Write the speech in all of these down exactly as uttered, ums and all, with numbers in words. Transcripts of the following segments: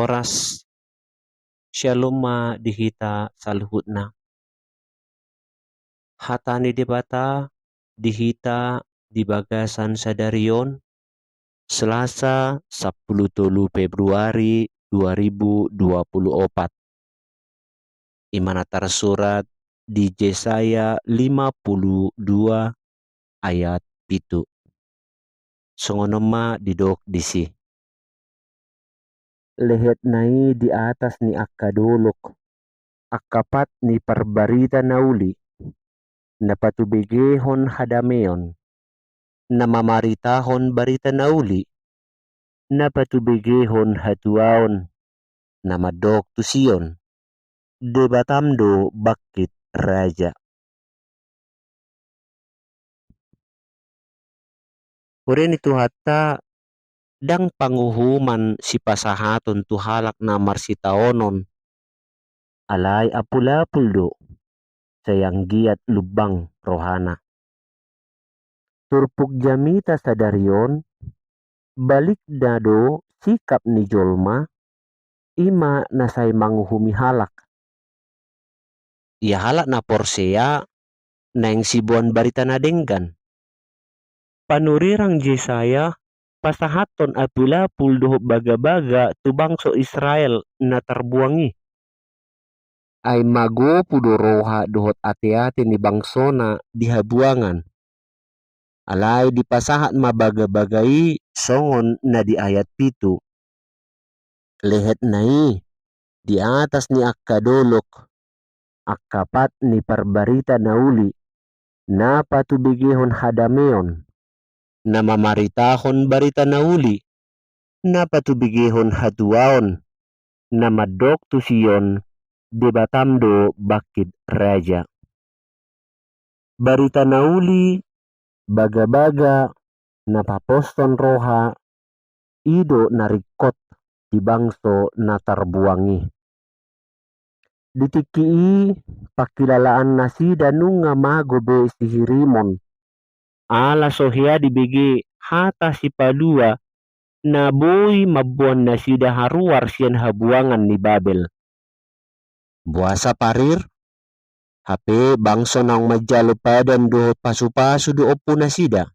ras syalom ma di hita saluhutna. Hata ni Debata di hita di bagasan sadari on, Selasa, sampulu tolu Februari dua ribu dua pulu opat. I ma na tarsurat di Jesaya lima pulu dua ayat pitu. Songon on ma didok disi. Lehetna i di atas ni angka dolok, angka pat ni parbarita na uli, na patubegehon hadameon, na mamaritahon barita na uli, na patubegehon hatuaon, na mandok tu Sion, Debatam do bangkit raja. Huria ni Tuhanta, ndang panguhuman sipasahaton tu halak na marsitaonon, alai apulapul do, sai anggiat lumbang rohana. Turpuk jamita sadari on, balikna do sikap ni jolma, i ma na sai manguhumi halak. Ia halak na porsea naeng siboan barita na denggan. Panurirang Jesaya pasahathon apulapul dohot bagabaga tu bangso Israel na tarbuang i. Ai magopu do roha dohot ateate ni bangsona di habuangan. Alai dipasahat ma bagabaga i songon na di ayat pitu. Lehetna i di atas ni angka dolok, angka pat ni parbarita na uli, na patubegehon hadameon, na mamaritahon barita na uli, na patubegehon hatuaon, na mandok tu Sion, Debatam do bangkit raja. Barita na uli, bagabaga, na paposhon roha, i do na ringkot di bangso na tarbuang i. Di tingki i, pangkilalaan nasida nunga mago be sihirimon. Ala so hea dibege hata sipalua na boi mamboan nasida haruar sian habuangan ni Babel. Boasa parir? Hape bangso naung manjalo padan dohot pasupasu do ompu nasida.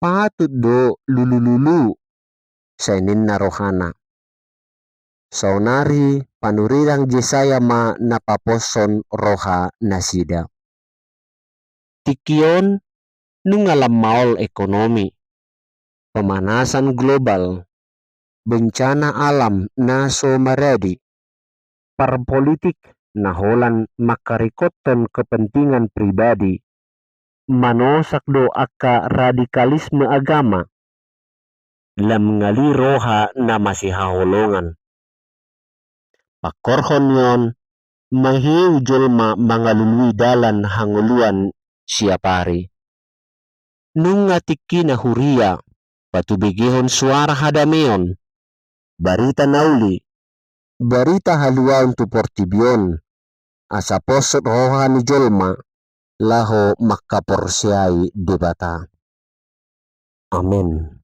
Patut do lulululu, sai ninna rohana. Saonari panurirang Jesaya ma na paposhon roha nasida. Tingki on nunga lam maol ekonomi, pemanasan global, bencana alam na so maradi, parpolitik na holan mangkarikothon kepentingan pribadi, manosak do angka radikalisme agama, lam ngali roha na masihaholongan. Pangkorhon ni on, maheu jolma mangalului dalan hangoluan siapari. Nunga tingkina huria, patubegehon suara hadameon, barita na uli, barita haluaon tu portibi on, asa poshot roha ni jolma, laho mangkaporseai Debata. Amen.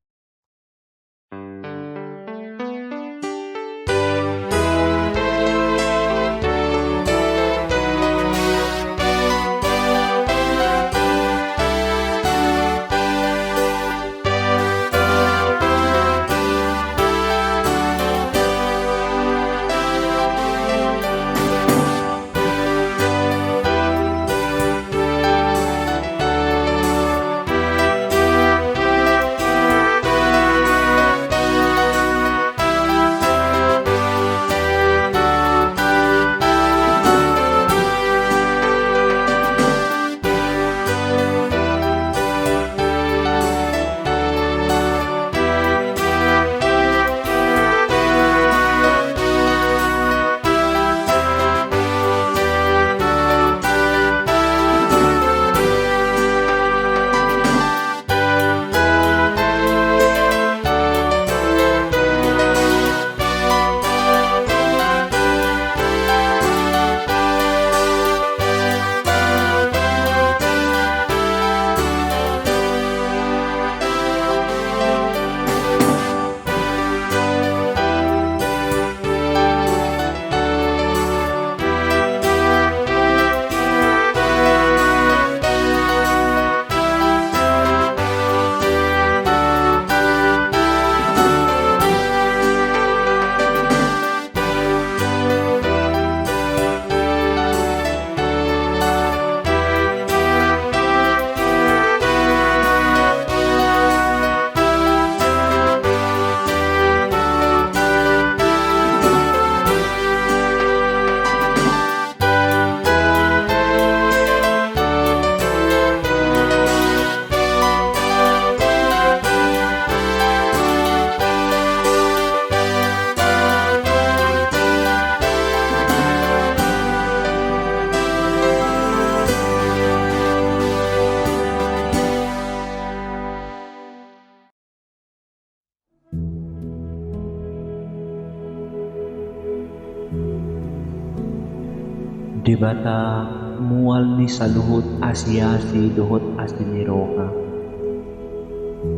Debata, mual ni saluhut asiasi dohot asi ni roha,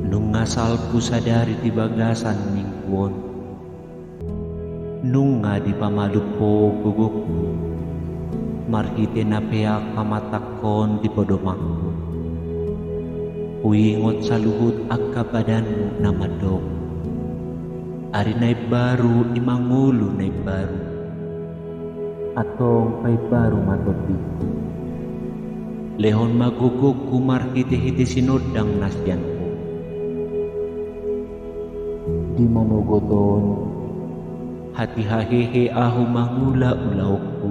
nunga salpu sadari di bagasan minggu on. Nunga dipamalum Ho gogongku marhite na peak pamatangkon di podomanku. Huingot saluhut angka padanMu na mandok: Ari na imbaru i ma ngolu na imbaru. Antong paimbaru ma tondingku. Lehon ma gogongku marhitehite sinondang na sian Ho. Di manogot on, hatiha hehe ahu mangula ulaonku.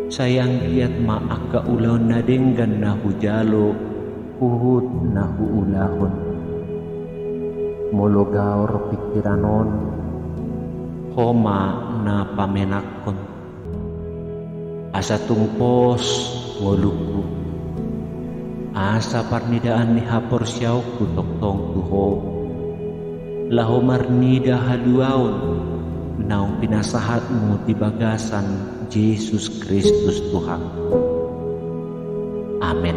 Sai anggiat ma angka ulaon na denggan na hujalo huhut na huulahon. Molo gaor pingkiran on, Ho ma na pamenakkon. Asa tung pos ngolungku, asa parnidaan ni haporseaonku tongtong tu Ho, laho marnida haluaon naung pinasahatMu di bagasan Jesus Kristus Tuhanku. Amen.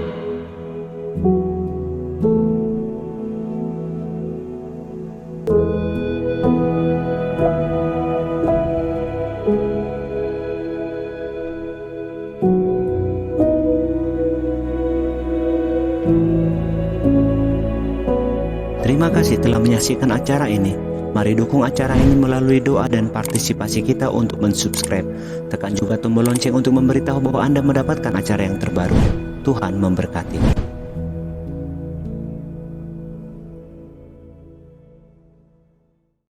Terima kasih telah menyaksikan acara ini. Mari dukung acara ini melalui doa dan partisipasi kita untuk mensubscribe. Tekan juga tombol lonceng untuk memberitahu bahwa Anda mendapatkan acara yang terbaru. Tuhan memberkati.